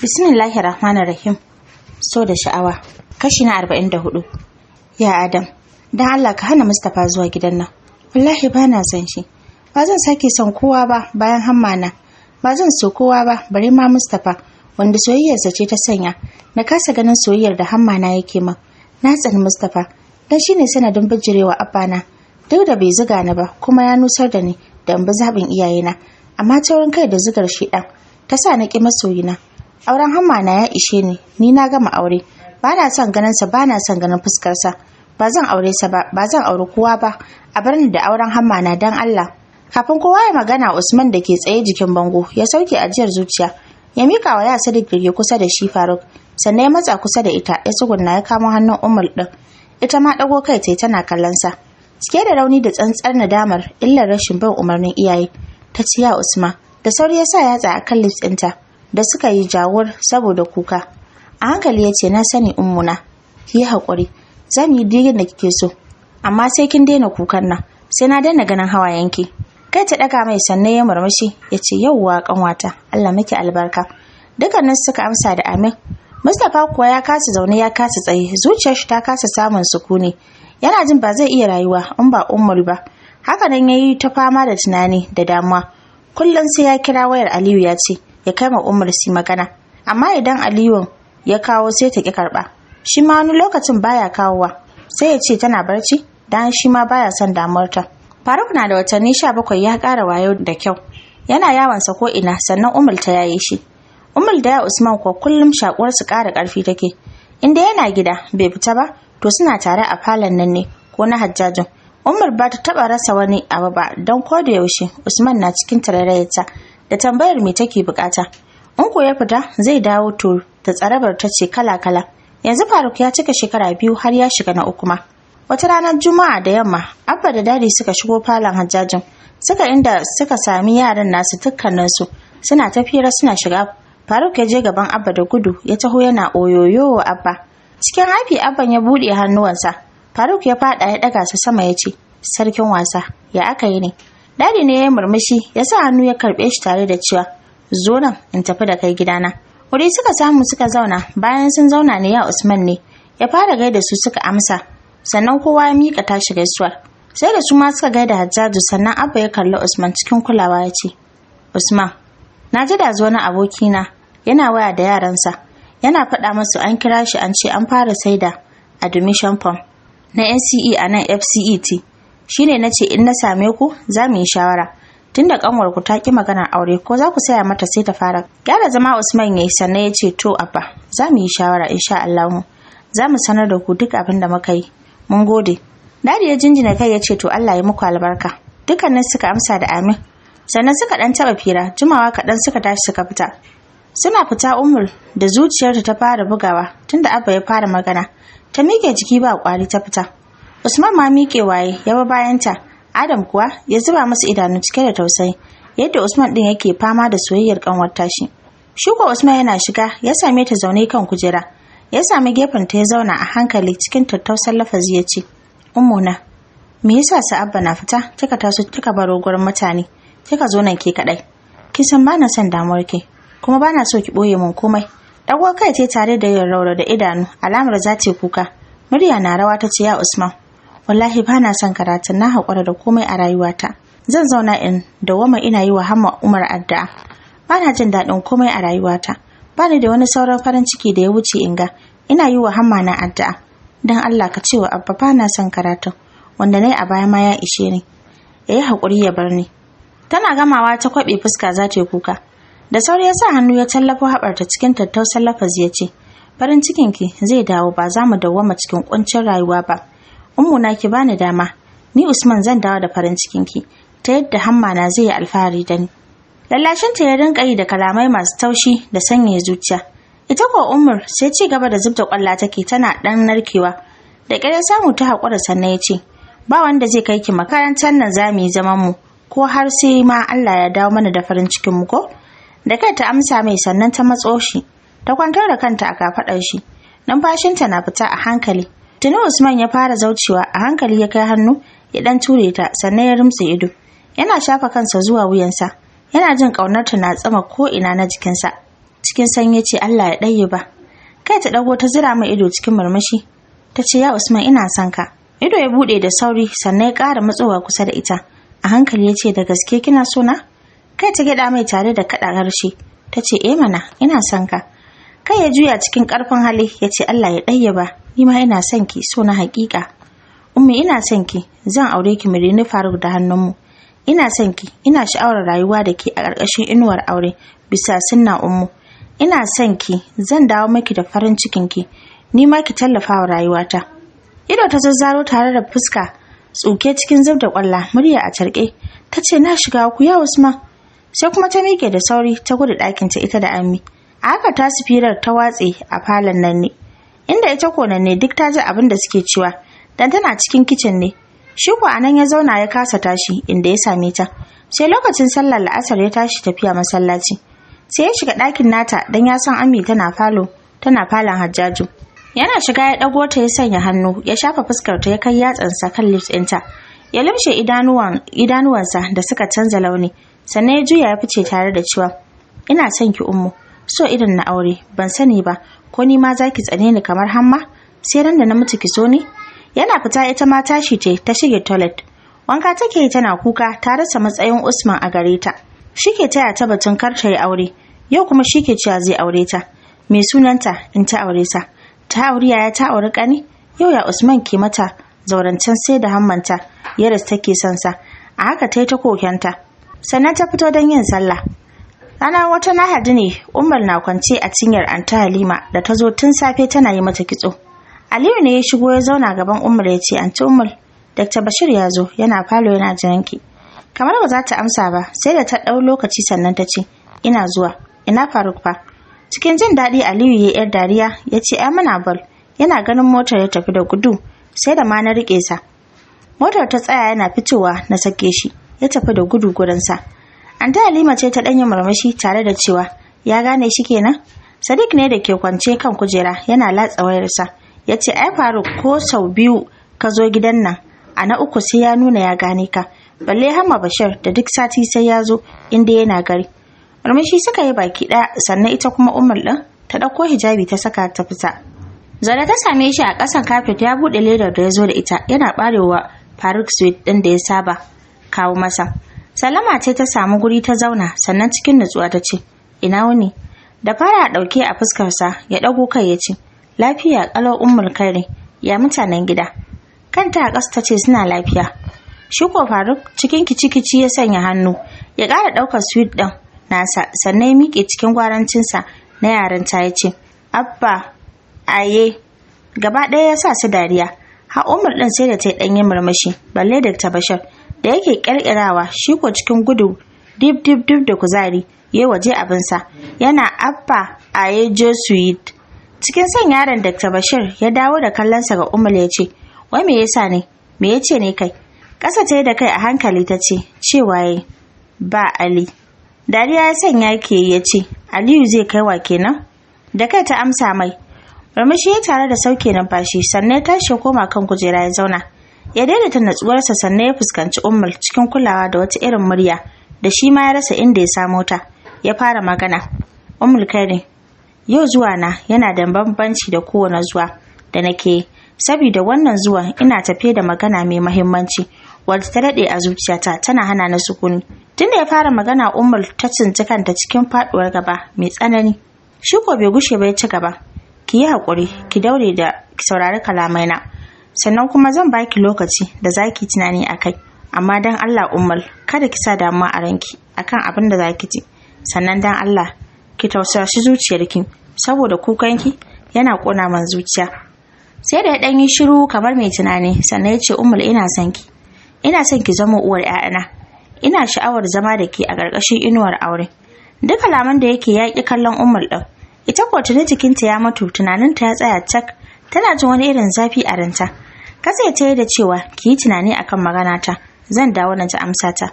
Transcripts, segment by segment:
Bismillahir Rahmanir Rahim. So da sha'awa. Kashi na 44. Ya Adam, dan Allah ka hana Mustapha zuwa gidan nan. Wallahi ba na son shi. Ba zan sake son kowa ba bayan hammana. Ba zan so kowa ba bare ma Mustapha, wanda soyayyarsa ce ta sanya na kasa ganin soyayyar da hammana yake min. Na tsani Mustapha dan shine sanadin bijirewa abbana. Duk da bai zuga ni ba kuma ya nusar da ni da in bi zaɓin iyayena, amma taurin kai da zugar shi ɗan ta sa na ƙi masoyina. Auren hammana ya ishe ni, ni na gama aure. Ba na son ganin sa, ba na son ganin fuskarsa. Ba zan aure sa ba, ba zan auri kowa ba. A bar ni da auren hammana dan Allah. Kafin kowa ya magana, Usman da ke tsaye jikin bango ya sauke ajiyar zuciya. Ya mika wa ya Sadiq da ke kusa da shi Faruk, sannan ya matsa kusa da ita, ya tsugunna ya kamo hannun Ummul din. Ita ma dago kai tai tana kallon sa. Cike da rauni da tsantsar nadamar illar rashin bin umarnin iyaye, ta ce, "Ya Usman." Da sauri ya sa yatsa a kan lips ɗinta da suka yi jawur saboda kuka. A hankali ya ce, "Na sani, ummuna, ki yi haƙuri, za mu yi digin da kike so, amma sai kin daina kukan nan, sai na daina ganin hawayenki." Kai ta ɗaga mai, sannan ya murmushi ya ce, "Yauwa ƙanwata, Allah miki albarka." Dukkanin suka amsa da amin. Mustapha kuwa ya kasa zaune, ya kasa tsaye, zuciyar shi ta kasa samun sukuni. Yana jin ba zai iya rayuwa in ba Ummul ba. Hakanan ya yi ta fama da tunani da damuwa. Kullum sai ya kira wayar Aliyu ya ce ya kai ma Ummul su magana, amma idan Aliyu ya kawo sai ta ki karba. Shi ma wani lokacin baya kawowa, sai ya ce tana barci, dan shi ma baya son damuwarta. Faruk na da watanni 17, ya ƙara wayo da kyau, yana yawansa ko ina, sannan Ummul ta yaye shi. Ummul da ya Usman kuwa kullum shakuwar su ƙara ƙarfi take. Inda yana gida bai fita ba, to suna tare a falon nan ne ko na Hajjajin. Umar ba ta taba rasa wani abu ba, don ko da yaushe Usman na cikin tarairayarta da tambayar me take bukata. In ko ya fita zai dawo, to da tsarabar ta ce kala kala. Yanzu Faruk ya cika shekara 2 har ya shiga na 3 ma. Wata ranar Juma'a da yamma, Abba da Dadi suka shigo falon Hajjajin, suka inda suka sami yaran nasu dukkaninsu suna tafira suna shiga. Faruk ya je gaban Abba da gudu, ya taho yana oyoyo Abba. Cikin haifi Abban ya buɗe hannuwansa. Faruk ya fada ya ɗaga su sama ya ce, "Sarkin wasa, ya aka yi ne?" Dadi ne ya yi murmushi, ya sa hannu ya karɓe shi tare da cewa, "Zo nan in tafi da kai gidana." Wuri suka samu suka zauna, bayan sun zauna ne ya Usman ne ya fara gaida su, suka amsa, sannan kowa ya miƙa tashi gaisuwar. Sai da su ma suka gaida Hajjaju, sannan Abba ya kalli Usman cikin kulawa ya ce, "Usman, na ji da wani abokina yana waya da yaransa, yana faɗa masu an kira shi an ce an fara saida admission form na NCE a nan FCET. Shine na ce in na same ku za mu yi shawara. Tunda kanwar ku ta ki maganar aure, ko za ku saya mata sai ta fara gyara zama." Usman yayi, sannan ya ce, "To Abba, za mu yi shawara, insha Allah za mu sanar da ku duk abin da muka yi. Mun gode." Dadi ya jinjina kai ya ce, "To, Allah ya muku albarka." Dukkanin suka amsa da amin. Sannan suka dan taba fira, jimawa kaɗan suka tashi suka fita. Suna fita, Umar da zuciyarta ta fara bugawa tunda Abba ya fara magana, ta miƙe jiki ba ƙwari ta fita. Usman ma miƙe waye ya bi bayanta. Adam kuwa ya zuba masa idanu cike da tausayi yadda Usman din yake fama da soyayyar kanwar tashi. Shi kuwa Usman yana shiga ya same ta zaune kan kujera, ya sami gefen ta ya zauna. A hankali cikin tattausan lafazi ya ce, "Ummuna, me yasa su Abba na fita kika taso kika baro gurin mutane kika zo nan ke kadai? Kisan ba na son damuwar ki, kuma ba na so ki boye mun komai." Dago kai ce tare da yin raura da idanu alamar za ta kuka. Murya na rawa ta ce, "Ya Usman, wallahi ba na son karatun, na haƙura da komai a rayuwata. Zan zauna in dawwama ina yi wa Hamma Umar addu'a. Ba na jin daɗin komai a rayuwata. Ba ni da wani sauran farin ciki da ya wuce in ga ina yi wa Hamma na addu'a. Don Allah ka ce wa Abba ba na son karatun, wanda na yi a baya ma ya ishe ni. Ya yi haƙuri ya bar ni." Tana gamawa ta kwaɓe fuska za ta yi kuka. Da sauri ya sa hannu ya tallafo haɓarta, cikin tattausan lafazi ya ce, "Farin cikinki zai dawo, ba za mu dawwama cikin kuncin rayuwa ba. Ummuna, ki bani dama, ni Usman zan dawo da farin cikinki ta yadda Hamma na zai yi alfahari da ni." Lallashinta ya rinka yi da kalamai masu taushi da sanyaya zuciya. Ita kuwa Umar sai ci gaba da zubda kwalla take tana dan narkewa. Da ƙyar ya samu ta haƙura, sannan ya ce, "Ba wanda zai kai ki makarantar nan, za mu yi zaman mu ko har sai ma Allah ya dawo mana da farin cikin mu ko." Da kai ta amsa mai, sannan ta matso shi ta kwantar da kanta a kafaɗar shi. Numfashinta na fita a hankali. Tuni Usman ya fara zaucewa. A hankali ya kai hannu ya dan ture ta, sannan ya rumtse ido yana shafa kansa zuwa wuyansa, yana jin ƙaunarta na tsama ko ina na jikinsa. Cikin sanyi ce, "Allah ya ɗaye ba." Kai ta ɗago ta zira mai ido cikin murmushi. Ta ce, "Ya Usman, ina son ka." Ido ya buɗe da sauri, sannan ya ƙara matsowa kusa da ita. A hankali ya ce, "Da gaske kina so na?" Kai ta gyaɗa mai tare da kaɗa harshe. Ta ce, "Eh mana, ina son ka." Kai ya juya cikin ƙarfin hali ya ce, "Allah ya ɗaye ba, ni ma ina son ki so na haƙiƙa. Ummi, ina son ki, zan aure ki, mu reni Faruk da hannunmu. Ina son ki, ina sha'awar rayuwa da ke a ƙarƙashin inuwar aure bisa sunna. Ummu, ina son ki, zan dawo miki da farin cikin ki, ni ma ki tallafa wa rayuwata." Ido ta zazzaro tare da fuska tsuke cikin zub da kwalla, murya a tarke ta ce, "Na shiga ku, ya Usman." Sai kuma ta miƙe da sauri ta gudu ɗakin ta ita da Ammi. A haka ta firar ta watse a falon nan ne, inda ita ko ne duk ta ji abin da suke cewa, dan tana cikin kicin ne. Shi ko anan ya zauna ya kasa tashi inda ya same ta, sai lokacin sallar la'asar ya tashi tafiya masallaci. Sai ya shiga ɗakin nata, dan ya san Ammi tana falo, tana falon Hajjaju. Yana shiga ya ɗago ta, ya sanya hannu ya shafa fuskar ta, ya kai yatsansa kan lips ɗinta, ya lumshe idanuwansa da suka canza launi, sannan ya juya ya fice tare da cewa, "Ina son ki, Ummu, so irin na aure. Ban sani ba ko ni ma zaki tsane ni kamar Hamma, sai ran da na mutu ki so ni." Yana fita ita ma tashi ce ta shige toilet. Wanka take yi tana kuka, ta rasa matsayin Usman a gare ta. Shi ke taya ta batun kar ta yi aure, yau kuma shi ke cewa zai aure ta. Mai sunanta in ta aure sa? Ta auri yaya, ta auri kani. Yau ya Usman ke mata zaurancen sai da hammanta yaris take son sa. A haka ta yi ta kokenta, sannan ta fito don yin sallah. Ranar wata Lahadi ne, Umar na kwance a cinyar Anta Halima da ta zo tun safe tana yi mata kitso. Aliyu ne ya shigo ya zauna gaban Umar ya ce, "Anti Umar, Dr. Bashir ya zo, yana falo yana jiranki." Kamar ba za ta amsa ba, sai da ta ɗau lokaci sannan ta ce, "Ina zuwa, ina Faruk fa?" Cikin jin daɗi Aliyu ya yar dariya ya ce, "Ai muna bal, yana ganin motar ya tafi da gudu, sai da ma na riƙe sa. Motar ta tsaya yana fitowa na sake shi, ya tafi da gudu gurinsa." Anta Halima ce ta ɗanyi murmushi tare da cewa, "Ya gane shi kenan." Sadiq ne da ke kwance kan kujera yana latsa wayarsa. Ya ce, "Ai Faruk ko sau biyu ka zo gidan nan, a na uku sai ya nuna ya gane ka. Balle Hamma Bashir da duk sati sai ya zo inda yana gari." Murmushi suka yi baki ɗaya, sannan ita kuma Umar ɗin ta ɗauko hijabi ta saka ta fita. Zara ta same shi a ƙasan kafet ya buɗe ledar da ya zo da ita, yana ɓarewa Faruk sweet ɗin da ya saba kawo masa. Salama ce ta samu guri ta zauna, sannan cikin nutsuwa ta ce, "Ina wuni?" Da fara a ɗauke a fuskarsa ya ɗago kai ya ce, "Lafiya ƙalau, Ummul Kairi, ya mutanen gida?" Kanta a ƙasa ta ce, "Suna lafiya." Shi ko Faruk cikin kici-kici ya sanya hannu ya ƙara ɗaukar sweet ɗin nasa, sannan ya miƙe cikin gwarancinsa na yaranta ya ce, "Abba, aye." Gaba ɗaya ya sa su dariya. Har Umar ɗin sai da ta yi ɗanyen murmushi, balle Dr. Bashir da yake ƙirƙirawa. Shi ko cikin gudu dip dip dip da kuzari ya waje abinsa yana, "Abba, aye, jo sweet." Cikin son yaron Dr. Bashir ya dawo da kallonsa ga Umar ya ce, "Wai me yasa ne? Me yace ne kai?" Ƙasa ta yi da kai a hankali ta ce, "Cewa yayi ba Ali." Dariya ya sanya ke ya ce, "Aliyu zai kai wa kenan?" Da kai ta amsa mai. Murmushi ya tare da sauke numfashi, sannan ya tashi ya koma kan kujera ya zauna. Ya daidaita natsuwarsa, sannan ya fuskanci Ummul cikin kulawa da wata irin murya da shi ma ya rasa inda ya samo ta. Ya fara magana. "Ummul Kairi, yau zuwa na yana da bambanci da kowane zuwa da nake yi, saboda wannan zuwan ina tafe da magana mai mahimmanci wadda ta daɗe a zuciyata tana hana ni sukuni." Tunda ya fara magana Ummul ta tsinci kanta cikin faɗuwar gaba mai tsanani. Shi ko bai gushe ba ya ci gaba. "Ki yi haƙuri, ki daure da ki saurari kalamaina, sannan kuma zan baki lokaci da zaki tunani a kai. Amma dan Allah Ummul, kada ki sa damuwa a ranki akan abin da zaki ji. Sannan dan Allah ki tausashi zuciyarki, saboda kukanki yana ƙona man zuciya." Sai da ya ɗan yi shiru kamar mai tunani, sannan ya ce, "Ummul, ina son ki. Ina son ki zama uwar 'ya'yana. Ina sha'awar zama da ke a ƙarƙashin inuwar aure." Duk kalaman da yake ya ƙi kallon Ummul ɗin. Ita ko tuni jikinta ya mutu, tunaninta ya tsaya cak, tana jin wani irin zafi a ranta. Katse ta yi da cewa, "Ki yi tunani akan maganata, zan dawo na ji amsa ta."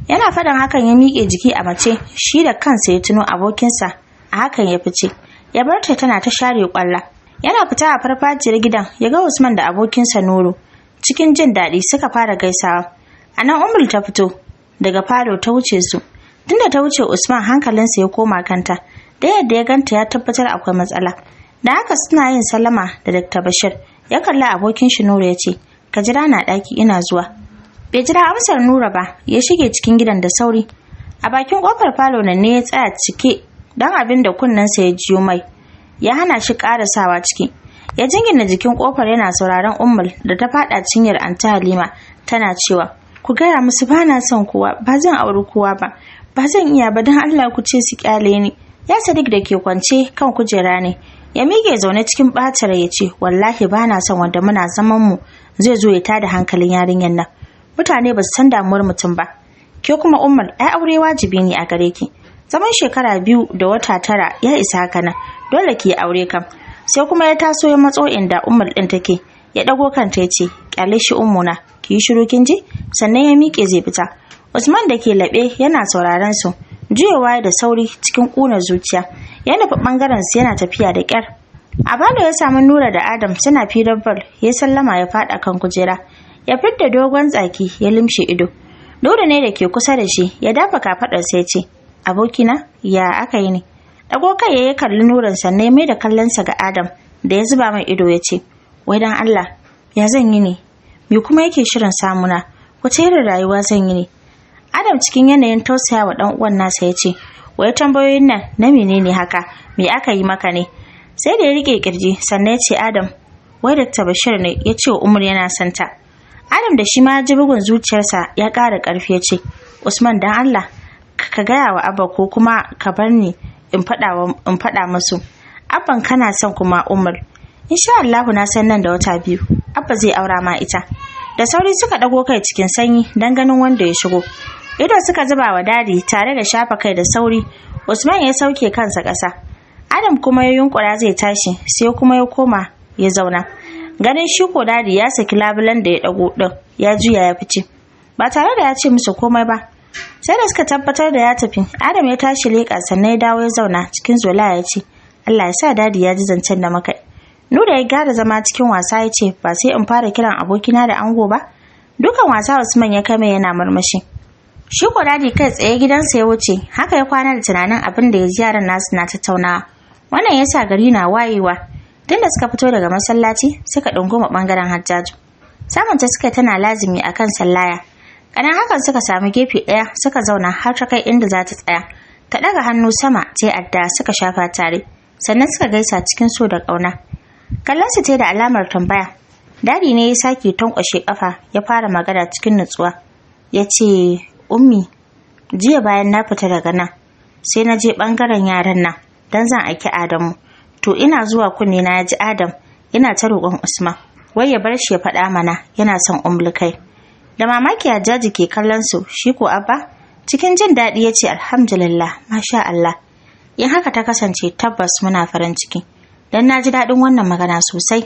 Yana faɗin hakan ya miƙe jiki a mace, shi da kansa ya tuno abokinsa, a hakan ya fice. Ya bar ta tana ta share kwalla. Yana fita a farfajiyar gidan ya ga Usman da abokinsa Nuru. Cikin jin daɗi suka fara gaisawa. A nan Ummul ta fito daga falo ta wuce su. Tunda ta wuce Usman hankalinsa ya koma kanta. Da yadda ya ganta ya tabbatar akwai matsala. Da haka suna yin sallama da Dr. Bashir, ya kalli abokin shi Nura ya ce, "Ka jira na ɗaki, ina zuwa." Bai jira amsar Nura ba, ya shige cikin gidan da sauri. A bakin kofar falo nan ne ya tsaya cike don abin da kunnensa ya jiyo mai ya hana shi ƙarasawa ciki. Ya jingina jikin kofar yana sauraron Ummul da ta fada cinyar Anti Halima tana cewa, "Ku gaya musu ba na son kowa, ba zan auri kowa ba, ba zan iya ba, don Allah ku ce su kyale ni." Ya Sadiq da ke kwance kan kujera ne ya miƙe zaune cikin ɓacin rai ya ce, "Wallahi ba na son wanda muna zaman mu zai zo ya tada hankalin yarinyar nan. Mutane ba su san damuwar mutum ba. Ke kuma Ummul, ai aure wajibi ne a gare ki. Zaman shekara 2 da wata 9 ya isa haka nan, dole ki yi aure kam." Sai kuma ya taso ya matso inda Ummul din take, ya dago kanta ya ce, "Kyale shi Ummuna, ki yi shiru kin ji." Sannan ya miƙe zai fita. Usman da ke laɓe yana sauraron su, juyawa da sauri cikin ƙunar zuciya ya nufi ɓangaren su yana tafiya da ƙyar. A falo ya samu Nura da Adam suna firar bal, ya sallama ya faɗa kan kujera, ya fidda dogon tsaki ya limshe ido. Nura ne da ke kusa da shi ya dafa kafaɗarsa ya ce, "Abokina, ya aka yi ne?" Ɗago kai ya kalli Nuran sannan ya mai da kallonsa ga Adam da ya zuba mai ido ya ce, "Wai dan Allah, ya zan yi ne? Me kuma yake shirin samuna? Wace irin rayuwa zan yi ne?" Adam cikin yanayin tausaya wa ɗan uwan nasa ya ce, "Wai tambayoyin nan na menene haka? Me aka yi maka ne?" Sai da ya rike kirji sannan ya ce, "Adam, wai Dr. Bashir ne ya ce wa Umar yana son ta." Adam da shi ma ji bugun zuciyarsa ya ƙara ƙarfi ya ce, "Usman, dan Allah ka gaya wa Abba ko kuma ka bar ni in faɗa musu. Abban kana son kuma Umar. Insha Allahu na san nan da wata 2 Abba zai aura ma ita." Da sauri suka ɗago kai cikin sanyi don ganin wanda ya shigo. Ido suka zuba wa Dadi tare da shafa kai da sauri. Usman ya sauke kansa ƙasa. Adam kuma ya yunkura zai tashi, sai kuma ya koma ya zauna. Ganin shi ko Dadi ya saki labulen da ya ɗago ɗin, ya juya ya fice ba tare da ya ce musu komai ba. Sai da suka tabbatar da ya tafi, Adam ya tashi leƙa sannan ya dawo ya zauna cikin zolaya ya ce, "Allah ya sa Dadi ya ji zancen da muka." Nura ya gyara zama cikin wasa ya ce, "Ba sai in fara kiran abokina da ango ba?" Dukan wasa Usman ya kame yana murmushi. Shi ko Dadi kai tsaye gidansa ya wuce, haka ya kwana da tunanin abin da ya ji yaran nasu na tattaunawa. Wannan ya sa gari na wayewa. Tunda suka fito daga masallaci suka ɗunguma ɓangaren Hajjaju. Samunta suka tana lazimi akan sallaya. Kanan hakan suka samu gefe ɗaya suka zauna har ta kai inda za ta tsaya. Ta ɗaga hannu sama ta adda suka shafa tare, sannan suka gaisa cikin so da ƙauna. Kallon su ta da alamar tambaya. Dadi ne ya sake tankwashe kafa ya fara magana cikin nutsuwa. Ya ce, "Ummi, jiya bayan na fita daga nan, sai na je ɓangaren yaran nan don zan aiki Adamu. To ina zuwa kunne na ji Adam yana ta roƙon Usman, wai ya bar shi ya faɗa mana yana son Ummul Kai." Da mamaki Hajjaji ke kallon su, shi ko Abba cikin jin daɗi ya ce, "Alhamdulillah, masha Allah. In haka ta kasance tabbas muna farin ciki. Dan na ji daɗin wannan magana sosai."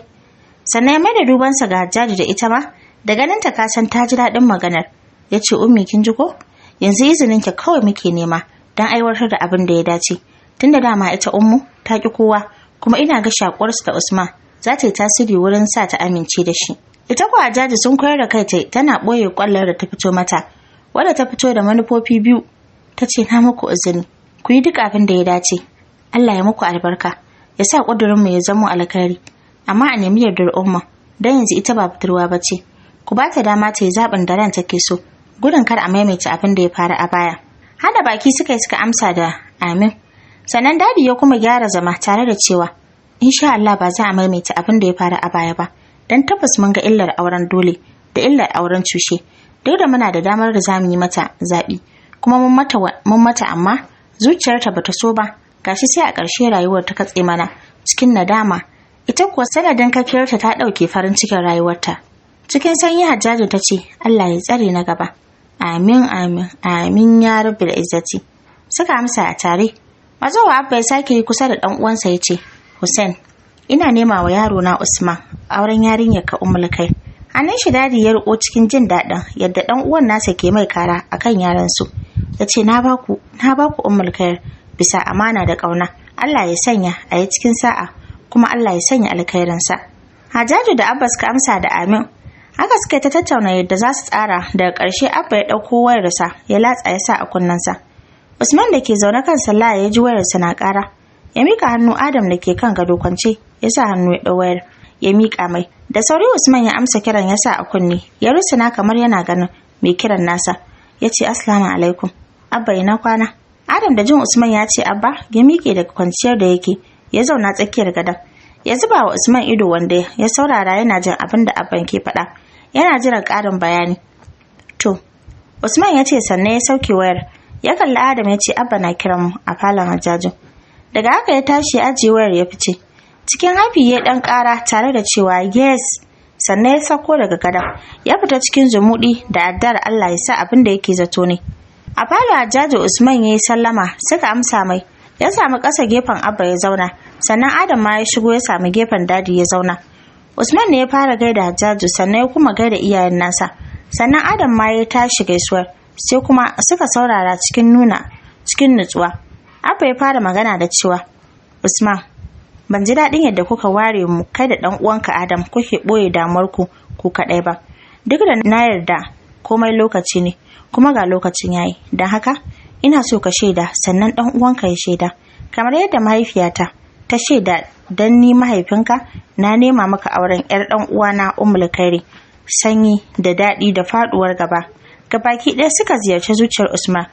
Sannan ya maida dubansa ga Hajjaji da ita ma, da ganin ta kasan ta ji daɗin maganar. Ya ce, "Ummi, kin ji ko? Yanzu izinin ki kawai muke nema don aiwatar da abin da ya dace. Tunda dama ita Ummu ta ki kowa, kuma ina ga shakuwarsu da Usman za ta yi tasiri wurin sa ta amince da shi." Ita kuwa Hajjaji sun koyar da kai tana ɓoye kwallar da ta fito mata, wadda ta fito da manufofi biyu. Ta ce, "Na muku izini, ku yi duk abin da ya dace. Allah ya muku albarka, ya sa ƙudurinmu ya zamo alkhairi. Amma a nemi yardar Umma, don yanzu ita ba budurwa ba ce. Ku ba ta dama ta yi zaɓin da ran take so, gudun kar a maimaita abin da ya faru a baya." Hada baki suka yi suka amsa da amin. Sannan Dadi ya kuma gyara zama tare da cewa, "Insha Allah ba za a maimaita abin da ya faru a baya ba. Don tabbas mun ga illar auren dole da illar auren cushe. Duk da muna da damar da zamu yi mata zaɓi, kuma mun mata amma zuciyarta bata so ba. Gashi sai a ƙarshe rayuwar ta katse mana cikin nadama. Ita kuwa sanadin kafiyarta ta ɗauke farin cikin rayuwarta." Cikin sanyi Hajjaju ta ce, "Allah ya tsare na gaba." "Amin, amin, amin ya rabbil izzati," suka amsa a tare. Mazowa Abba ya sake yi kusa da ɗan uwansa ya ce, "Hussein, ina nema wa yaro na Usman auren yarinyar ka Ummul Kai." Hannun shi Dadi ya riko cikin jin daɗin yadda ɗan uwan nasa ke mai kara akan yaran su. Ya ce, na baku Ummul Kai bisa amana da ƙauna. Allah ya sanya a yi cikin sa'a, kuma Allah ya sanya alkhairinsa. Hajjaju da Abba suka amsa da amin. Haka suka ta tattauna yadda za su tsara. Daga ƙarshe Abba ya ɗauko wayarsa ya latsa ya sa a kunnensa. Usman da ke zaune kan sallah ya ji wayarsa na ƙara. Ya mika hannu, Adam da ke kan gado kwance ya sa hannu ya ɗau wayar ya mika mai. Da sauri Usman ya amsa kiran, ya sa a kunne, ya rusuna kamar yana ganin mai kiran nasa. Ya ce, "Assalamu alaikum Abba, ina kwana?" Adam da jin Usman ya ce Abba, ya miƙe daga kwanciyar da yake, ya zauna tsakiyar gadon, ya zuba wa Usman ido, wanda ya saurara yana jin abin da Abban ke faɗa, yana jiran ƙarin bayani. "To," Usman ya ce, sannan ya sauke wayar, ya kalli Adam ya ce, "Abba na kiran mu a falon Hajjaju." Daga haka ya tashi ya ajiye wayar ya fice. Cikin hafi ya dan ƙara tare da cewa, "Yes!" Sannan ya sauko daga gadon ya fita cikin zumuɗi da addar Allah ya sa abin da yake zato ne. A falo Hajjaju, Usman ya yi sallama, suka amsa mai. Ya samu ƙasa gefen Abba ya zauna, sannan Adam ma ya shigo ya samu gefen Daddy ya zauna. Usman ne ya fara gaida Hajjaju, sannan ya kuma gaida iyayen nasa, sannan Adam ma ya tashi gaisuwar, sai kuma suka saurara cikin nuna cikin nutsuwa. Abba ya fara magana da cewa, "Usman, ban ji daɗin yadda kuka ware mu, kai da ɗan uwanka Adam, kuke ɓoye damuwarku ku kaɗai ba. Duk da na yarda komai lokaci ne, kuma ga lokacin yayi. Don haka ina so ka shaida, sannan ɗan uwanka ya shaida, kamar yadda mahaifiyata ta shaida, dan ni mahaifinka na nema maka auren yar ɗan uwana Ummul Kairi." Sanyi da daɗi da faɗuwar gaba gabaki ɗaya suka ziyarci zuciyar Usman,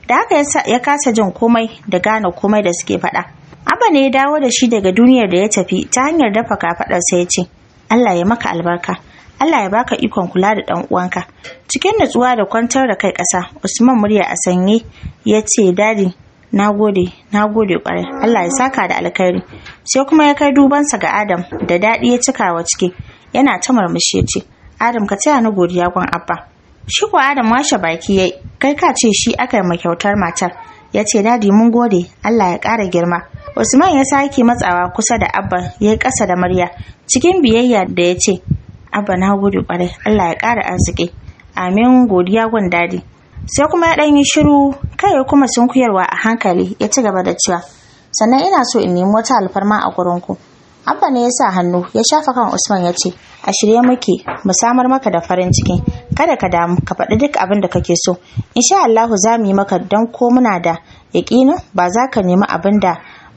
da haka ya kasa jin komai da gane komai da suke faɗa. Abba ne ya dawo da shi daga duniyar da ya tafi ta hanyar dafa kafaɗarsa, ya ce, "Allah ya maka albarka, Allah ya baka ikon kula da ɗan uwanka." Cikin nutsuwa da kwantar da kai ƙasa, Usman murya a sanye ya ce, "Daddy, na gode, na gode kwarai, Allah ya saka da alkhairi." Sai kuma ya kai dubansa ga Adam da daɗi ya cika wa ciki, yana ta murmushi, ya ce, "Adam, ka taya ni godiya gun Abba." Shi ko Adam washe baki yayi, kai ka ce shi aka yi kyautar matar. Ya ce, "Daddy, mun gode, Allah ya ƙara girma." Usman ya sake matsawa kusa da Abba, ya yi ƙasa da murya cikin biyayya da ya ce, "Abba, na gode kwarai, Allah ya ƙara arziki." "Amin, godiya gun Daddy." Sai kuma ya ɗan yi shiru, kai ya kuma sunkuyarwa a hankali, ya ci gaba da cewa, "Sannan ina so in nemi wata alfarma a gurinku." Abba ne ya sa hannu ya shafa kan Usman, ya ce, "A shirye muke mu samar maka da farin ciki. Kada ka damu, ka faɗi duk abin da kake so. Insha Allahu za mu yi maka, don ko muna da yaƙinin ba za ka nemi abin da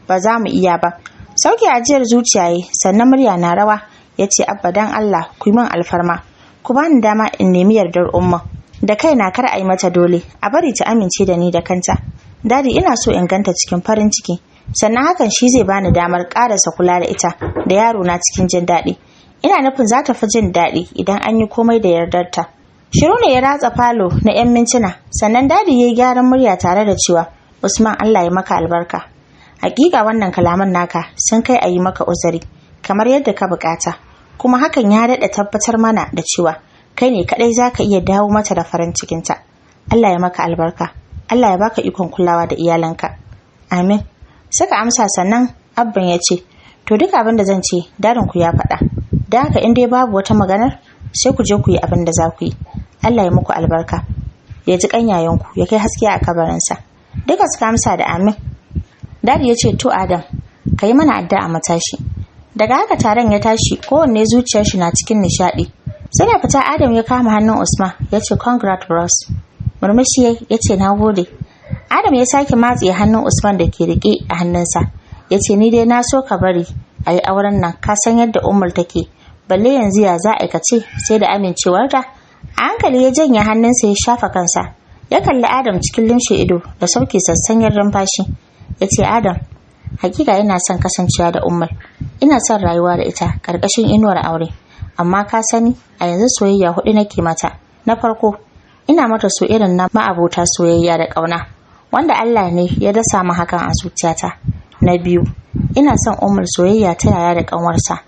ba za mu iya ba." Sauke ajiyar zuciya yi, sannan murya na rawa ya ce, "Abba, dan Allah ku yi min alfarma, ku bani dama in nemi yardar Umma da kaina. Kar a yi mata dole, a bari ta amince da ni da kanta. Daddy, ina so in ganta cikin farin ciki, sannan hakan shi zai bani damar karasa kula da ita da yaro na cikin jin daɗi. Ina nufin za ta fi jin daɗi idan an yi komai da yardarta." Shiru ne ya ratsa falo na 'yan mintuna, sannan Daddy ya yi gyaran murya tare da cewa, "Usman, Allah ya maka albarka. Hakika wannan kalaman naka sun kai a yi maka uzuri kamar yadda ka bukata, kuma hakan ya daɗa tabbatar mana da cewa kai ne kaɗai za ka iya dawo mata da farin cikinta. Allah ya maka albarka, Allah ya baka ikon kulawa da iyalanka." "Amin," suka amsa. Sannan Abban ya ce, "To, duk abin da zan ce daddyn ku ya faɗa, da haka in dai babu wata maganar, sai ku je ku yi abin da za ku yi. Allah ya muku albarka, ya ji kan yayanku, ya kai haske a kabarinsa." Duka suka amsa da amin. Daddy ya ce, "To Adam, ka yi mana addu'a mu tashi." Daga haka taron ya tashi, kowanne zuciyar shi na cikin nishaɗi. Suna fita, Adam ya kama hannun Usman ya ce, "Congrats, bros." Murmushi ya ce, "Na gode." Adam ya sake matse hannun Usman da ke rike a hannunsa, ya ce, "Ni dai na so ka bari a yi auren nan. Ka san yadda Umar take, balle yanzu, ya za a ce sai da amincewarta?" A hankali ya janye hannunsa ya shafa kansa, ya kalli Adam cikin limshe ido da sauke sassanyar numfashi, ya ce, "Adam, hakika ina son kasancewa da Umar, ina son rayuwa da ita karkashin inuwar aure. Amma ka sani, a yanzu soyayya hudu nake mata. Na farko, ina mata so irin na ma'abota soyayya da ƙauna, wanda Allah ne ya dasa mu hakan a zuciyata. Na biyu, ina son Umar soyayya ta yaya da ƙanwarsa.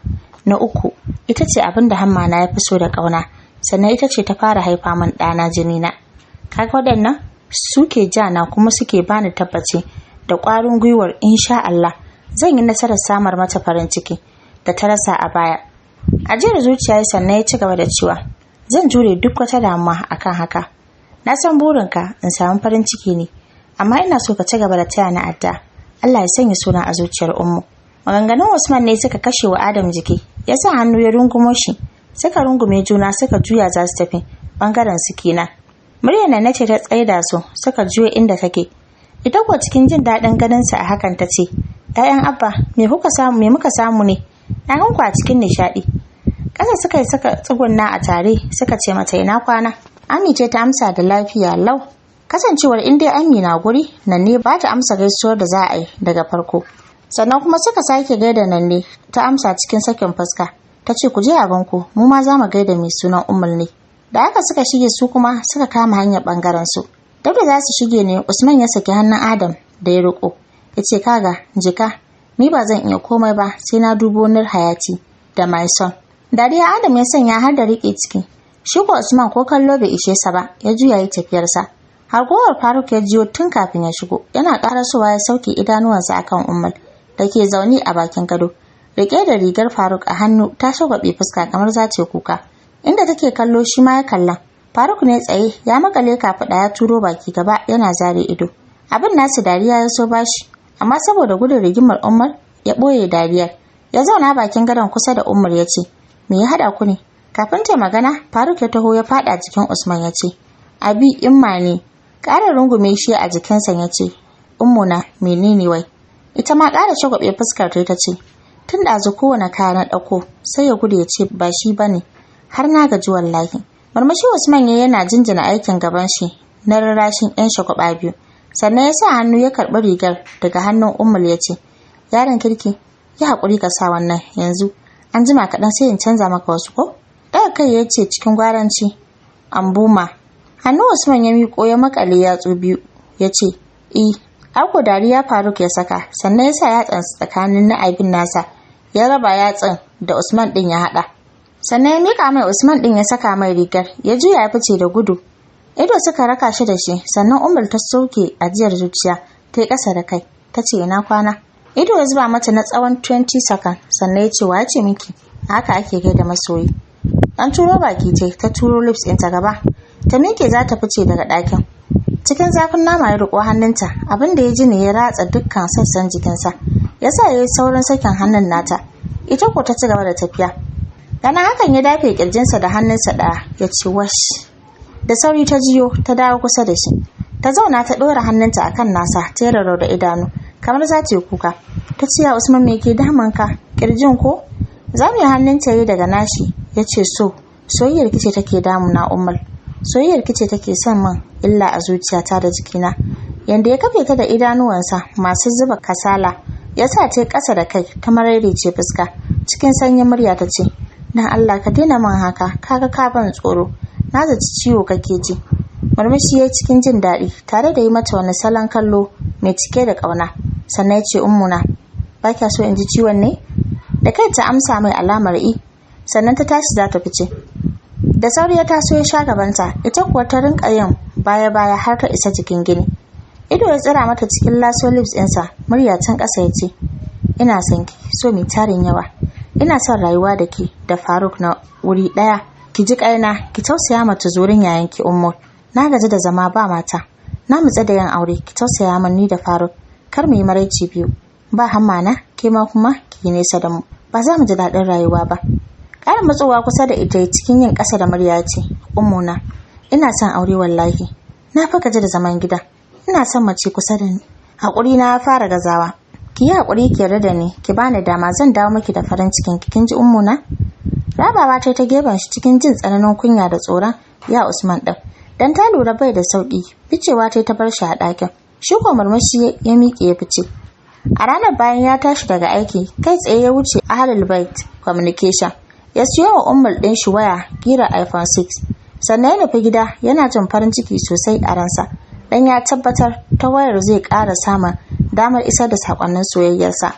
Na uku, ita ce abin da hamma na ya fi so da ƙauna, sannan ita ce ta fara haifa min ɗana jini na. Kaga waɗannan suke ja na, kuma suke bani tabbaci da ƙwarin gwiwar insha Allah zan yi nasarar samar mata farin ciki da ta rasa a baya." Ajiyar zuciya, sannan ya ci gaba da cewa, "Zan jure duk wata damuwa akan haka. Na san burinka in samu farin ciki ne, amma ina so ka ci gaba da taya na addu'a Allah ya sanya suna a zuciyar Ummu." Maganganun Usman ne suka kashe wa Adam jiki, ya sa hannu ya rungumo shi, suka rungume juna, suka juya za su tafi bangaren su kenan. Muryar nan ce ta tsaida su, suka juya inda take. Ita kuwa cikin jin daɗin ganin sa a hakan ta ce, 'Ya'yan Abba, me kuka samu, me muka samu ne? Na gan ku a cikin nishaɗi." Ƙasa suka yi suka tsugunna a tare suka ce mata, "Ina kwana?" Ami ce ta amsa da, "Lafiya lau." Kasancewar in dai Ami na guri, nan ne ba ta amsa gaisuwar da za a yi daga farko. Sannan kuma suka sake gaida nan ne ta amsa cikin sakin fuska. Ta ce, "Ku je abinku, mu ma za mu gaida mai sunan Ummul ne." Da haka suka shige, su kuma suka kama hanyar bangaren su. Dab da za su shige ne Usman ya saki hannun Adam da ya riko. Ya ce, "Kaga, jika, ni ba zan iya komai ba sai na dubo Nur Hayati da my son." Dariya Adam ya sanya har da rike ciki. Shi ko Usman ko kallo bai ishe sa ba, ya juya yi tafiyarsa. Hargowar Faruk ya jiyo tun kafin ya shigo, yana karasowa ya sauke idanuwansa akan Ummul da ke zaune a bakin gado. Rike da rigar Faruk a hannu, ta shagwabe fuska kamar za ta kuka. Inda take kallo shi ma ya kalla. Faruk ne tsaye ya makale kafaɗa, ya turo baki gaba yana zare ido. Abin nasu dariya ya so bashi, amma saboda gudun rigimar Umar ya ɓoye dariyar. Ya zauna bakin gadon kusa da Umar ya ce, "Me ya haɗa ku ne?" Kafin ta magana, Faruk ya taho ya faɗa jikin Usman ya ce, "Abi imma ne." Ƙara rungume shi a jikinsa ya ce, "Ummuna, menene wai?" Ita ma ƙara shagwabe fuskar ta ce, "Tun ɗazu kowane kaya na ɗauko sai ya gudu ya ce ba shi ba ne, har na gaji wallahi." Murmushi Usman ya yana jinjina aikin gaban shi na rarrashin 'yan shagwaba biyu. Sannan ya sa hannu ya karɓi rigar daga hannun Ummul ya ce, "Yaron kirki, yi haƙuri ka sa wannan yanzu, an jima kaɗan sai in canza maka wasu ko?" Daga kai ya ce cikin gwaranci, "Ambuma." Hannu Usman ya miƙo ya makale yatsu biyu ya ce, "I." Ako dariya Faruk ya saka, sannan ya sa yatsan tsakanin na abin nasa, ya raba yatsan da Usman ɗin ya haɗa. Sannan ya miƙa mai, Usman ɗin ya saka mai rigar, ya juya ya fice da gudu. Ido suka raka shi da shi, sannan Umar ta sauke ajiyar zuciya, ta yi ƙasa da kai, ta ce, "Ina kwana?" Ido ya zuba mata na tsawon 20 second, sannan ya ce, "Wa ce miki haka ake gaida masoyi?" Dan turo baki ce ta turo lips ɗinta gaba, ta miƙe za ta fice daga ɗakin. Cikin zafin nama ya riƙo hannunta, abin da ya ji ne ya ratsa dukkan sassan jikinsa, ya sa ya yi saurin sakin hannun nata. Ita ko ta ci gaba da tafiya. Ganin hakan ya dafe kirjinsa da hannunsa ɗaya ya ce, "Wash." Da sauri ta jiyo ta dawo kusa da shi. Ta zauna ta ɗora hannunta a kan nasa, ta rarrau da idanu kamar za ta yi kuka. Ta ce, "Ya Usman, me ke damunka? Kirjin ko?" Zame hannunta yi daga nashi ya ce, "So, soyayyar kice take damuna Ummul. Soyayyar kice take son min illa a zuciyata da jikina." Yanda ya kafe ta da idanuwansa masu zuba kasala ya sa ta ƙasa da kai ta ce fuska. Cikin sanyin murya ta ce, "Dan Allah ka daina min haka, kaga ka ban tsoro. Na zaci ciwo kake ji." Murmushi ya cikin jin daɗi tare da yi mata wani salon kallo mai cike da ƙauna. Sannan ya ce, "Ummuna, ba kya so in ji ciwon ne?" Da kai ta amsa mai alamar i. Sannan ta tashi za ta fice. Da sauri ya taso ya sha gabanta, ita kuwa ta rinka yin baya-baya har ta isa jikin gini. Ido ya tsira mata cikin laso lips ɗinsa, murya can ƙasa ya ce, "Ina son ki, so mai tarin yawa. Ina son rayuwa da ke da Faruk na wuri ɗaya. Ki ji ƙaina, ki tausaya mata zurin yayanki Ummul. Na gaji da zama ba mata. Na mutsa da yin aure, ki tausaya min ni da Faruk. Kar mu yi maraici biyu. Ba hamma na, ke ma kuma ki yi nesa da mu. Ba za mu ji daɗin rayuwa ba." Ƙara matsowa kusa da ita cikin yin ƙasa da murya ce, "Ummuna, ina son aure wallahi. Na fi gaji da zaman gida. Ina son mace kusa da ni. Haƙuri na ya fara gazawa. Ki yi haƙuri ki yarda da ni, ki bani dama, zan dawo miki da farin cikin ki. Kin ji Ummuna?" Rabawa ta ta gefen shi cikin jin tsananin kunya da tsoron ya Usman ɗin. Dan ta lura bai da sauƙi, ficewa ta ta bar shi a ɗakin. Shi ko murmushi ya miƙe ya fice. A ranar bayan ya tashi daga aiki, kai tsaye ya wuce Ahlul Bait Communication. Ya siyo wa Ummul ɗin shi waya ƙira iPhone 6. Sannan ya nufi gida yana jin farin ciki sosai a ransa. Dan ya tabbatar ta wayar zai ƙara samun damar isar da saƙonnin soyayyarsa.